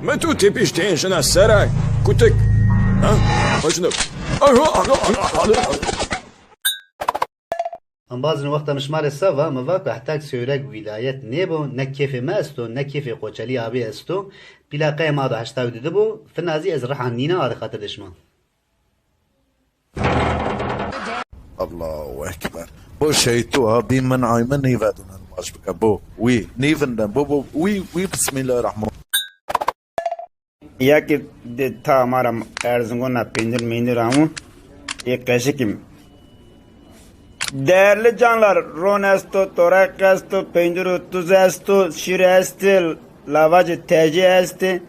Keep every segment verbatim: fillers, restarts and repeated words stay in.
Mi tu tepiştên jina seray, kutik. Ha? Başını. Embazin wexta mi şima rê se va, mi va ku heta ki Sêwreg wîlayet nêbo, ne kêfê mi esto, ne kêfê Qoçelî abî esto. Pîlaqeyê ma do heşta û di di bo, fina zî ez riha nîna a di xatir de şima. Allahu Ekber. Bo şeytu ha, bî min ay min nîvedûnen baş bike. Bo, wî, nîvinden, bo, bo, wî, wî, Bismillahirrahman. Ya ki de ta ma ra Erzingon ra peynir meynir amû, ê qeşik î. Değerli canlar, ron esto, toraq esto, peynir û tuz esto, şîr estê, lavacê tejî estê.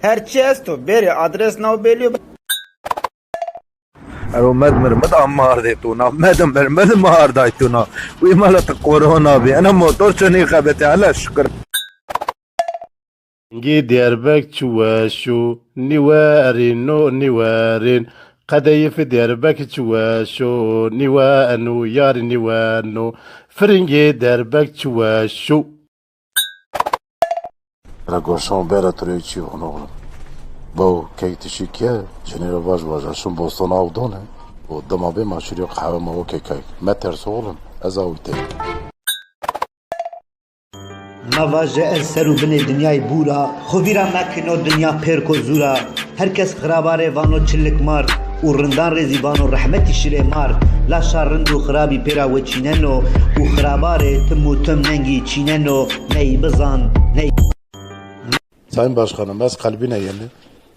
Her çî esto, bêrê adres naw belî yo. Ero med mir mid a mardê tuna, med mir mid marday tuna. Wî mala ti korona bî. Ena motor ço nîxebetê, hele şikir. Ngî Diyarbek çi weş o, nîwerîno, nîwerîn. Qedeyîfî Diyarbek çi weş o, nîweno, yarî nîweno. Firingê Diyarbek çi weş o. Ra goşon bera tu rê çî vûn oğlum. Bo, key ti şî ke, cinê ra vaj vaj, ez şûn boston aw done. Bo, dima bê ma şirîyo qehwe ma okey kay. Meterso oğlum, ez aw tey. Ma vaje ez ser û binê dinyayî bûra, xo vîra mekino dinya pêrko zûra. Her kes xiraba rê vano çilik mar û rindan rê zî vano rehmetî şirê mar. La şar rind û xirabî pêra weçîneno û xiraba rê tim û tim nengî çîneno, ney bizan, ney. Sayın Başkanım, ez qelbîne yenî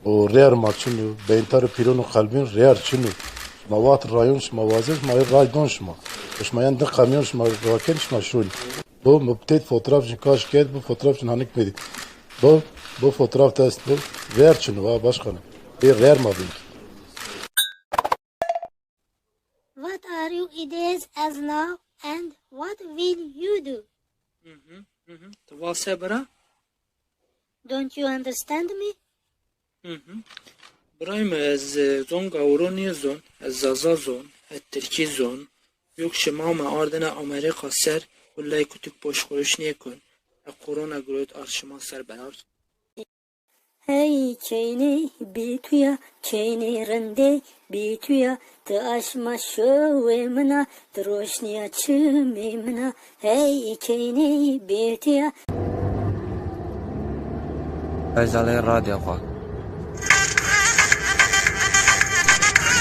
û rêr ma çin o, beyntar û pîlon û qelbîn rêr çin o. Şima waxt rayon şima wazê, şima yê ray don şima. Şima yen di kamyon şima rakên şima şûn. Bu mi têt fotoğraf jin kaş kerd, bu fotoğraf jin hanik medî. Bu, bu fotoğraf dest bu. Rêr çin o ha başkanım. Bir rêr ma bîn. What are your ideas as now and what will you do? Hı hı, hı hı. Ti va se bira? Don't you understand me? Hı hı. Birayê mi, ez, e, zon gawuro nêzon, ez zaza zon, ez tirkî zon. Yok şima mi ardine Amerîka ser, wellay kutik boş xuruş nêkon. E korona girot ard şima ser bela. Hey keyney bê tu ya, keyney rindey bê tu ya, ti aşma şewê min a, ti roşnîya çimê min a, hey keyney bê tu ya. Ejalê radyo xo.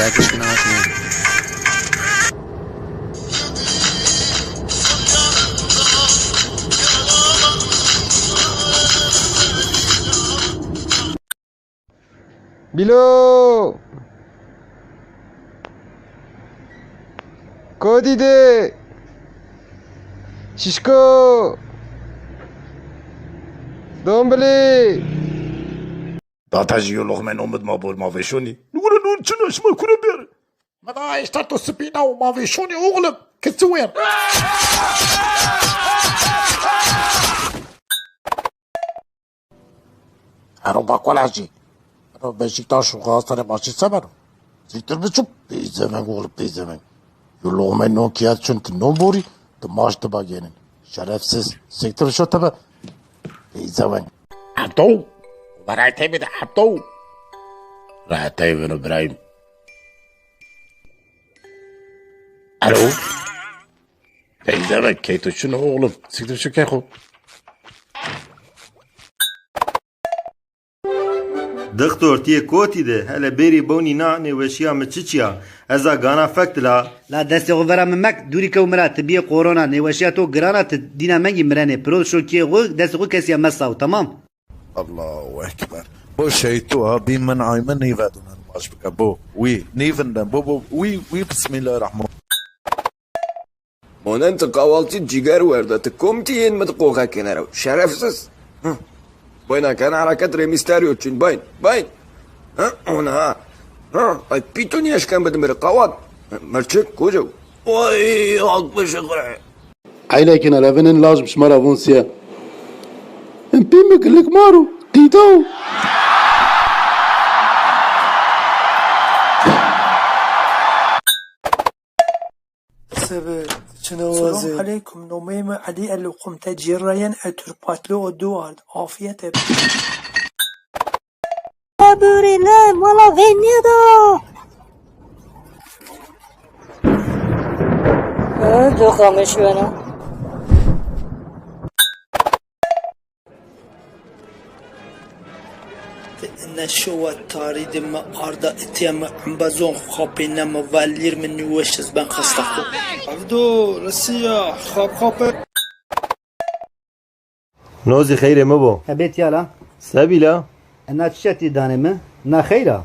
Belki şkîna şî. Bilo! Kotî de? Şişko! Dombilî! Data jî yo loxme nomid ma bor ma vêşonî. Nûre nûr çin o şima kure bêr. Mi da eşta to sipîna û ma vêşonî oxlim. Kisiwêr. Ero Bakolajî. Ero Beşiktaş û Galatasaray maçî se beno? Siktir biçû. Peyzeveng oğlu peyzeveng. Yo loxme non kiyat çun ti non borî, ti maç ti bagênin. Şerefsiz. Siktir şo tebe. Peyzeveng. Abdo. Veray tey bide Abdo. Rehetey vino birayim. Alo. Peyzeveng key to çin o oğlum. Siktir şu key xo. Doktor, ti yê kotî de? Hele bêrî bewnî na nêweşîya mi çiçî ya? Ez a gana fek dila. La destê xo vera mi mek, dûrî kew mi ra, ti bîyê korona, nêweşîya to giran a, ti dîna mengî mirenê. Piro şo kiyê xo, destê xo kesîya mesaw, tamam? Allahu Ekber. Bo şeytu ha, bî min ay min nîvedûnen baş bike. Bo, wî, nîvinden, bo, bo, wî, wî, Bismillahirrahman. Monen ti qawaltî cîger werda, ti kom ti yên mi di qoxe kenera. Şerefsiz. Hı. Bayna kena hareket rê mîsteryo çin. Bayn, bayn. Hı, ona. Hı, ay pîtun yeşken bidin biri qawat. Hı, merçik, koca. Oy, halk başı kure. Eynekî na levinin lazim şima ra von siye. Pîmik likmaro, qîdaw. Sebe, Selam aleykum, nomeyê mi Elî Elokum, te cêr ra yen, e, turpatlo o du ard. Afiyet e. Bure ne, mala venîya da. Doxa mi şuena. Neşo we tarî de mi arda, itiya mi embazon xapê ne mi valîr mi nîweş ez ben xesta xo. Evdo, resiya, xap xape. No zî xeyrê mi bo. Ebê tîya la. Sebî la? Ena çiçe tî danê mi? Na xeyr a?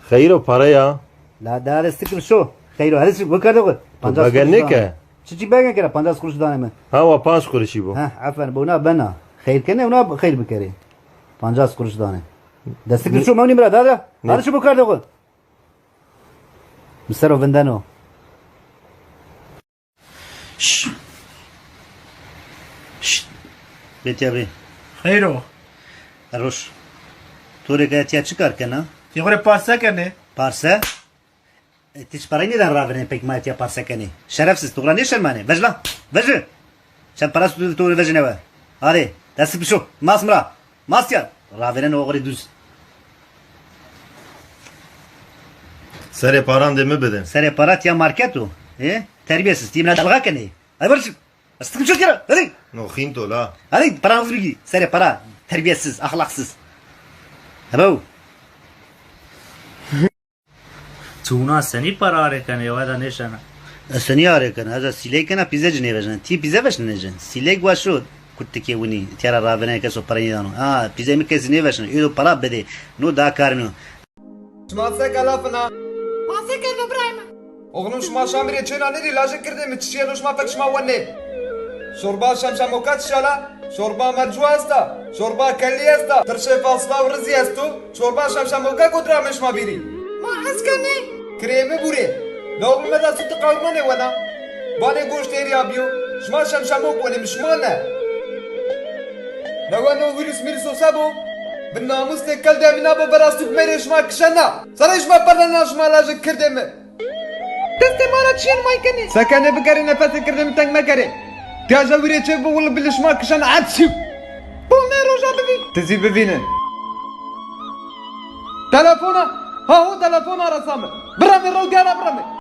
Xeyr o, pare ya. La dare sikir şo. Xeyr o, herî sik bikarde xo. Pancas begel kuruş nêke. Çiçî begel kera, pancas kuruş danê mi. Ha, wa panc kuruşî bo. Ha, aferin, bo na bena. Xeyr kenê, ona xeyr bikerê. Pancas kuruş danê. Destik şo mewnî bira, dare. Dare şo bikarde xo. Mi ser o vindeno. Şşt. Şşt. Bê tîya bê. Xeyr o. Roj. To rê ke tîya çi kar kena? Tîya xo rê parse kenê. Parse? E, ti çi parayî nêdan ravêrên pek ma tîya parse kenê. Şerefsiz, to ra nêşermanê. Vej la. Vejî. Çend para tu to rê vejîne we. Arê, dest bişo. Mas mi ra. Mastya, ravêreno oxirê duz. Serê paran de mi bide. Serê para tiya market o. E? Terbiyesiz, ti mina dalga kenê. Ay barışık. Astık çok yara. Hadi. No xînto la. Hadi paranızı bigi. Serê para. Terbiyesiz, ahlaksız. Hebo. Ti wina senî para arêkenê, ew eda nêşena? Ez senî arêkena? Ez a sîley kena, pîze ci nêvejena. Ti pîze veşnenê ci? Sîley guaşo, kurtikê winî, tîya ra ravêrena keso para nêdano. A, pîzey mi kesî nêveşneno. Êdo para bidê. No da kar mi o. Şima seke lafina? Ma seke do birayê mi? Oxlum şima şamîrê çêna nêdî, lajê kirdê mi, çiçîyeno şima fek şima wenê. Şorba şemşemoka çi şala? Şorba mercû esta, şorba kellî esta, tirşê fasla û rizî esto, şorba şemşemoka kotî ra amê şima bîrî? Ma hes kenê. Kirê mi bûrê. Lawbime de sutî qawurma nêwena. Banê goşt êrî ya bîyo. Şima şemşemok wenê, mi şima ne. Lewe no wîrus mîrus o se bo? Bi namûs tê kel de mi nabo vera suk meyrê şima kişena. Serê şima perdena şima lajê kirdê mi. Destê ma ra çîyên may kenê. Se kenê bikerê, nefesê kirdê mi teng mekerê. Tîya ja wîrê çê bi wil bilişma kişen epsî. Bol nê roja bivîn. Ti zî bivînin. Telefona. Ha ho telefona resa mi. Biremê rew dîyara biremê.